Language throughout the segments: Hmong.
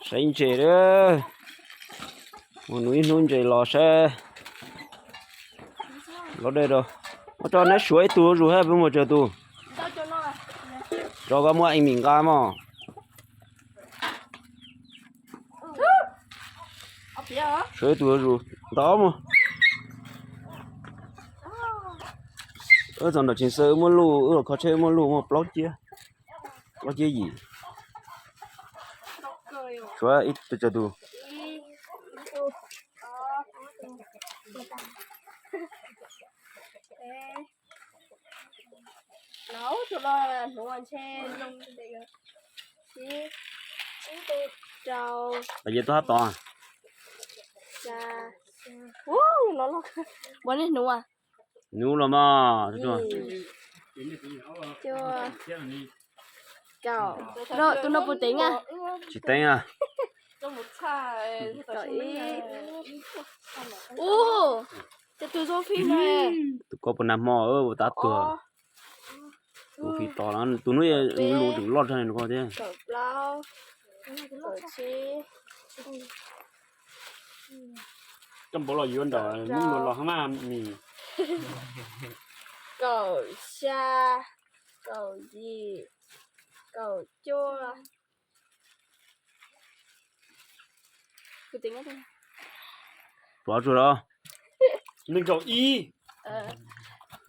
Saib ntses lawm. Mus nuv ib hnub ntses los saib. Los dej rau. Muab rau neb suav ib tug zuj zus hab peb mus tsawg tus. Rau koj muab ib mis nqa mog. Suav ib tug zuj zus ntau mog. Wb txog nram Tsheej Xawb wb muab luj, wb los kho tsheb wb muab luj muaj plaub ciab, plaub ciab yim. Suav ib tug tsawg tus. Los tus no hnuv ntshe, rau, Pam Yej tuaj hab tod. Ua nej hnuv, hnuv los mas. Tus no puas teev a? Tsis teev a. Tus koj puas nag hmo ua tav tuag. Tus fij to, tus hnub lus tseem loj tshaj nws ko thiab. Koj npaum los yuav nram Hmoob Muas los hab mas mis. Kaum xya, kaum yim, kaum cuaj. Pov tsuag los. Nees nkaum ib.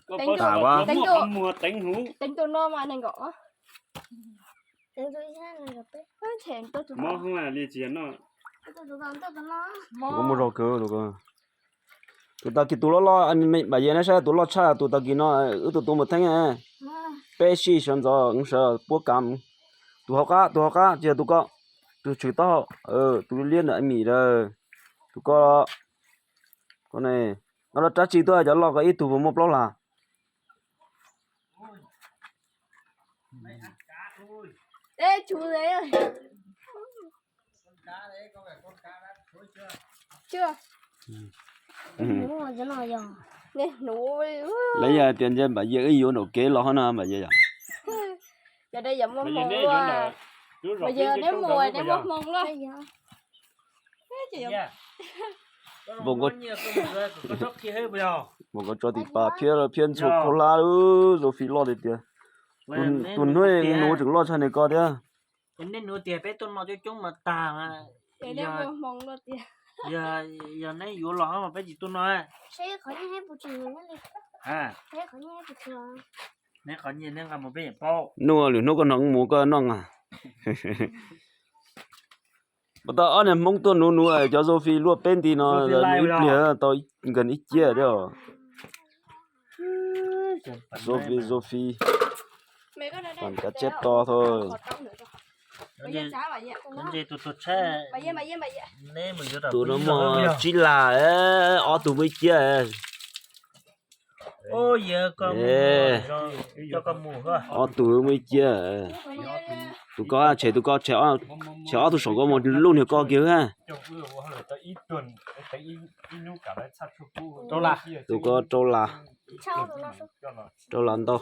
Koj paub tas muaj qhov muag teev hnuv. Teev tus no mas nees nkaum. Mob hwv li tsis yog noj. Tus ko muaj zog kawg tus ko. Tus tag kis tus loj loj, Pam Yej neb saib tus loj tshaj tus tag kis no, wb tus tus mus theeb. Peb sij sawv ntxov sawv puab kam. Tus hauv qab, tus hauv qab tsis yog tus ko. Tus tshwm taub hau, tus liab ntawm Mis lawm. Tus ko, ko ne, no rab tsi tuaj cov loj ko ib tug puas muaj plaub hla. Lawv yog tias ntshe Pam Yej wb yuav nraum kev los hov no Pam Yej yom. Pam Yej neb mus neb muaj hmoo lawm. Npaum nkaus tso tim pas phiab phiab ntxhua khaub hlab, Zofis loj tiag tiag. Tus hnub nuv tseem loj tshaj nws ko thiab. Nej nuv tias peb tuaj no coob coob mas tag. Yog neb yuav los mas peb tsis tuaj no. Neb qhov nyiaj neb nqa mus peb yeem paub. Nuj, lwm hnub koj hnov mus koj noj na. Pas tau ob niag Hmoob tuaj nuv nuv cov Zofis luaj peb nti no, nuv ib pliag tau nkees ib ciab thiab. Zofis, Zofis, kav tsij to tho. Tus no muaj tsib las, ob tug muaj ib ciab. Ob tug muaj ib ciab. Tus ko tshem, tus ko tshem ob tug saum ko mus luj niag ko kiag. Tus ko rau las, rau las ntau.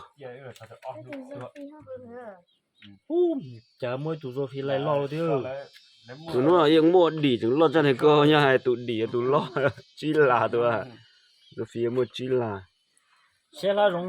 Cas muaj ib tug Zofis loj loj thiab. Tus hnub yeej muaj dim tseem loj tshaj niag ko, nyob hais tus dim tus loj, tsib las tus. Zofis muaj tsib las. Siab hlab zoov.